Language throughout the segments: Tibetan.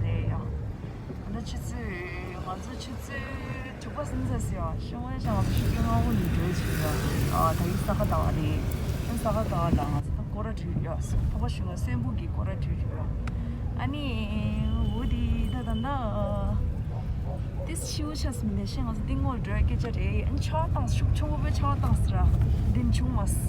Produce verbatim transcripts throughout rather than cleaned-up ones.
རེད་ཡང་། ད་ལྟ་ཆུ་ཚོད་ང་ཚོ་ཆུ་ཚོད་དྲུག་པ་ཟིན་ཚར་སོང་ཡང་། ཤོང་བའི་ཤང་ང་ཚོ་ཤོད་ཀྱི་སྔ་པོ་ནས་འགྲོ་བྱེད་ཡ། ཨ་ད་ཡིན་ས་ག་ཟླ་བ་རེད། ཡིན་ས་ག་ཟླ་བ་ལ་ང་ཚོ་ད་སྐོར་ར་འགྲོ་ཡ། ཕོ་བ་ཞུ་ང་གསོན་པོ་གི་སྐོར་ར་འགྲོ་ཡ། ཨ་ནི་འོ་དེ་ད་ད་ད། དེ་ཤི་བོ་ཆགས་སུ་མི་ནས་ཤི་ང་ཚོ་ཏིང་ངོ་འགྲོ་སྐད་ཆ་རེད། ཨ་ནི་ཆར་པ་བཏང་ཤུགས་ཆུང་བོ་པའི་ཆར་པ་བཏང་སི་ར་དེ་ནི་བྱུང་མ་སི།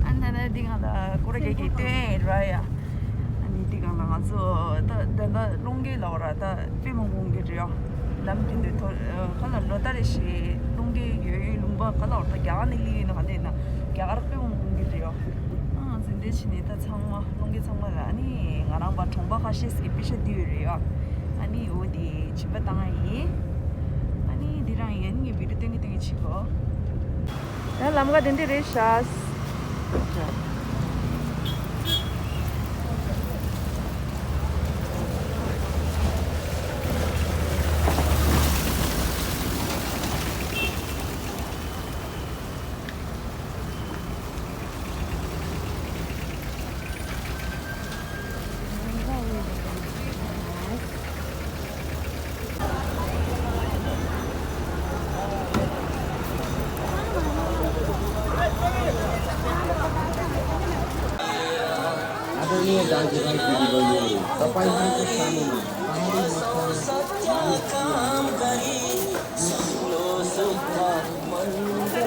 ཨ་ནི་ད་ད་དེ་ང་ལ་སྐོར་ར་རྒྱག་གི་སྟོན་ར་ཡ། ཨ་ནི་དེ་གང་ལ་ང་ཚོ་ད་ད་ད་སློང་གི་ལ་བ་ར་ད་དཔེ་མང་པོ་འོང་གི་རེད་ཡ། ལམ་དེ་འདི་ཐོ་ག་ལ་ལོ་ལྟར་རེ་ཞིག་སློང་གི་ཡོད་ཡོད་ལུང་པ་ག་ལ་བ་ར་ད་རྒྱ་གར་ནས་ལི་ཡིན་ན་ག་ནས་ན་རྒྱ་གར་དཔེ་མང་པོ་འོང་གི་རེད་ཡ། ཨ་ང་ཚོ་འདི་ཕྱིན་ནས་ད་ཚང་མ་སློང་གི་ཚང་མ་ལ་ཨ་ནི་ང་རང་པ་གྲོང་པ་ཁ་ཤས་ཀྱི་པེ་ཤ་འདི་ཡོད་རེད་ཡ། ཨ་ནི་འོ་དེ་སྦྱིན་པ་བཏང་ཡ་ཡིན། ཨ་ནི་འདི་རང་ཡིན། ངས་བི་ཌིའོ་སྟོན་གི་སྟོན་གི་བྱེད་གོ། ཡང་ལམ་ཁ་དེ་འདྲ་རེད་ཤག आदरणीय दाजुभाइ दिदीबहिनीहरू, तपाईंहरूको सामुमा पहाडी मथामा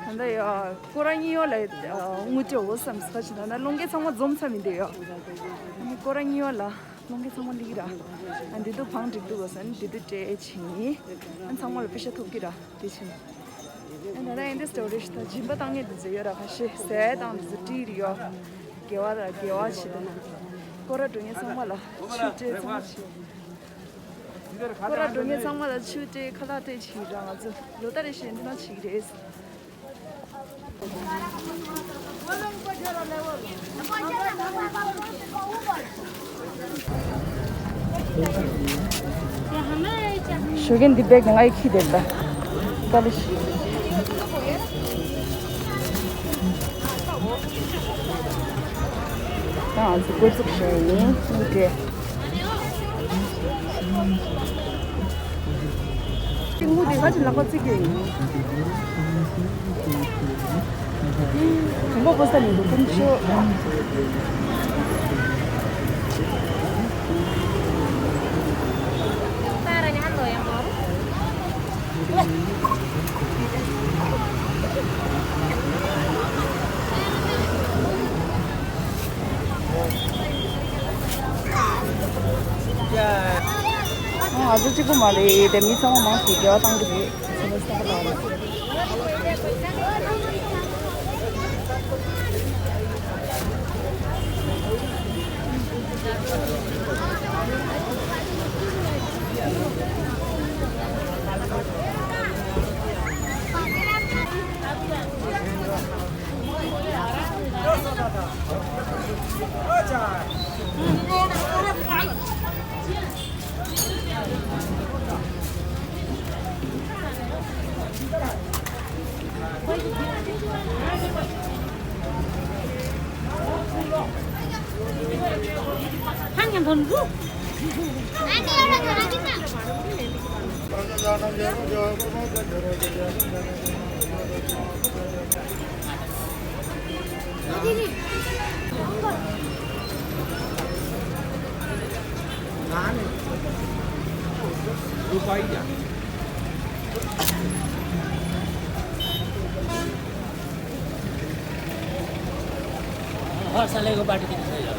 ད་ལྟ་ཡ་སྐོར་ར་གཉིས་ཡོད་ལ་དངུལ་སྤྲད་འོ་བསམ་ས་ཞིག་ད་ལྟ་སློང་མཁན་ཚང་མ་འཛོམས་ཚར་མི་འདུག་ཡ། ཨ་ནི་སྐོར་ར་གཉིས་ཡོད་ལ་སློང་མཁན་ཚང་མ་འདི་གི་ར། ཨ་འདི་དུ་བང་སྒྲིག་འདུག་གོ་ས་ནི་འདི་དུ་སྤྲད་ཕྱིན་ཡིན། ཨ་ཚང་མ་ལ་པེ་ཤ་ཐོབ་ཀྱི་ར་དེ་ཕྱིན། ཨ་ད་ལྟ་ཨིན་དི་སི་ཊོ་རི་ཤི་ད་སྦྱིན་པ་བཏང་མཁན་འདི་ཚོ་ཡོད་ར། ཁ་ཤས་ཟས་བཏང་འདི་ཚོ་སྤྲད་རེད་ཡ། དགེ་བ་ར་དགེ་བ་བྱེད་དང་། སྐོར་ར་འགྲོ་མཁན་ཚང་མ་ལ་ཆུ་སྤྲད་ཚང་མ་བྱེད། སྐོར་ར་འགྲོ་མཁན་ཚང་མ་ལ་ཆུ་སྤྲད་ཁ་ལག་སྤྲད་བྱེད་ར། ང་ཚོ་ལོ་ལྟར་རེ་བཞིན་འདི་ན་བྱེད་ཀྱི་རེད། ཞོགས་ཀས་འདི་བེག་ང་ཡི་ཁྱི་དེ་ལ་ཀ་ལི་ཤི། ད་ང་ཚོ་འགོ་བཙུགས་ཞོར་ཡིན། སུ་དེ། དངུལ་དེ་ག་ཅིག་ལག་པ་བརྩིགས་ཡོད་ཡིན། དུམ་པ་པོ་ས་མི་འདུག་ཀུན་ཤོ། ང་ཚོ་གཅིག་པུ་མ་རེད་དེ། མི་ཚང་མ་མང་ཆེ་རྒྱལ་བ་བཏང་གི་རེད། ཚང་མ་ས་ཁ་ལ་རེད། हर साल एगो पार्टी किन खाइला।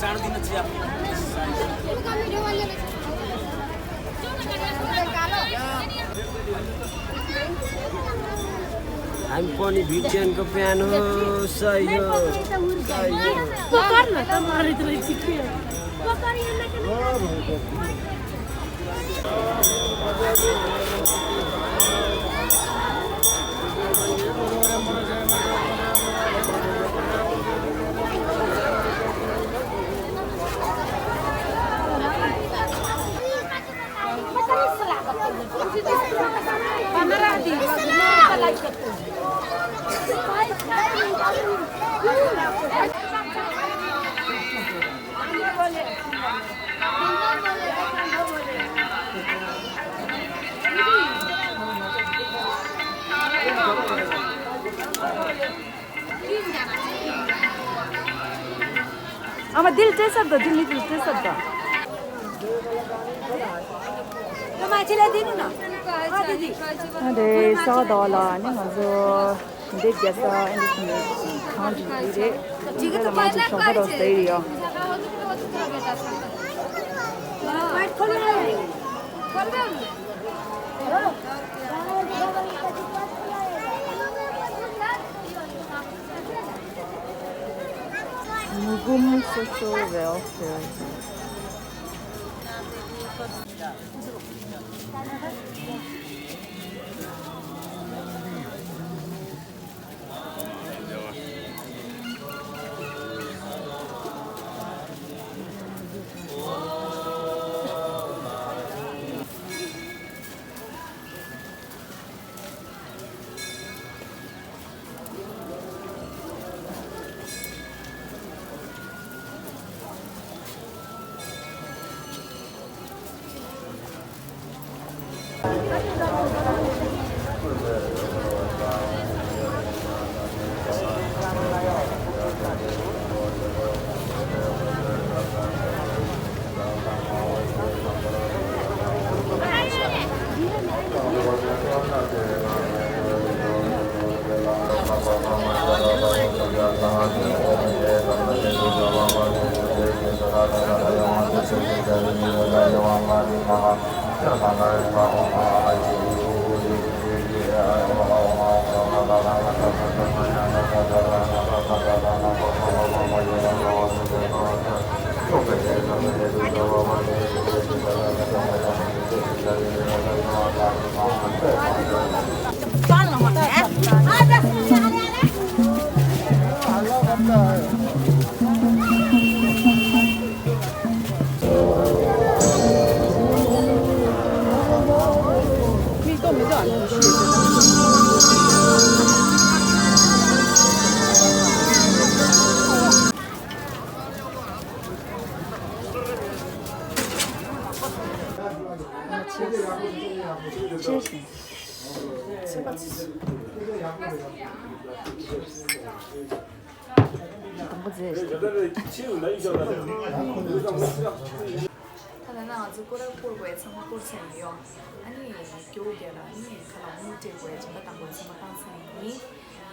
चार दिन जिया। हामी पनि भिडियोको फ्यान हो, सही हो, सही हो। पकड्न त मारिँदो रहेछ के? आमा, दिल टेसर द, दिल निकल टेसर द। ཁྱེད་ལ་དེ་ནི་ན། ཨ་དེ་དེ། ཨ་དེ་ས་ད་ལ་ནི་ང་ཚོ་འདི་རྒྱ་ས་ཨ་ནི་ཁང་ཅིག་རེད། འདི་ལ་ང་ཚོ་ཞོགས་པ་རོགས་ཟེར་ཡོད། Mugum Social Welfare. Cheers. དང་པོ་རྫས། ད་ལྟ་ང་ཚོ་སྐོར་ར་སྐོར་དགོས་ཚང་མ་སྐོར་ཚར་ཡིན་ཡོད། ཨ་ནི་སྐྱོ་བོ་རྒྱལ་ལ་ཨ་ནི་ཁ་ལག་དངུལ་སྤྲད་དགོས་བྱ་བ་བཏང་དགོས་ཚང་མ་བཏང་ཚར་ཡིན།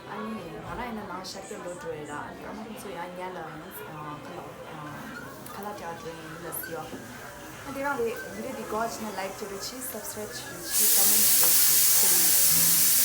ཨ་ནི་ང་རང་ཡིན་ན་ནང་ཤར་སྐྱོད་ལོ་འགྲོ་ཡོད་ལ། ཨ་ནི་ཨ་མ་ཁོང་ཚོ་ཡང་ཉལ་ལ་ཡང་ཁ་ལག་ཁ་ལག་སྤྲད་འགྲོ་ཡིན་ལ་ཟེར་ཡོད། ཨ་དེ་རང་རེད། བི་ཌི་ཡོ་འདི་དགའ་བ་བྱས་ན་ལའིཀ་བྱེད་རོགས་གྱིས། སབ་སི་ཀ་རེབ་བྱེད་རོགས་གྱིས། ཀོ་མེན་ཊི་བྱེད་རོགས་གྱིས།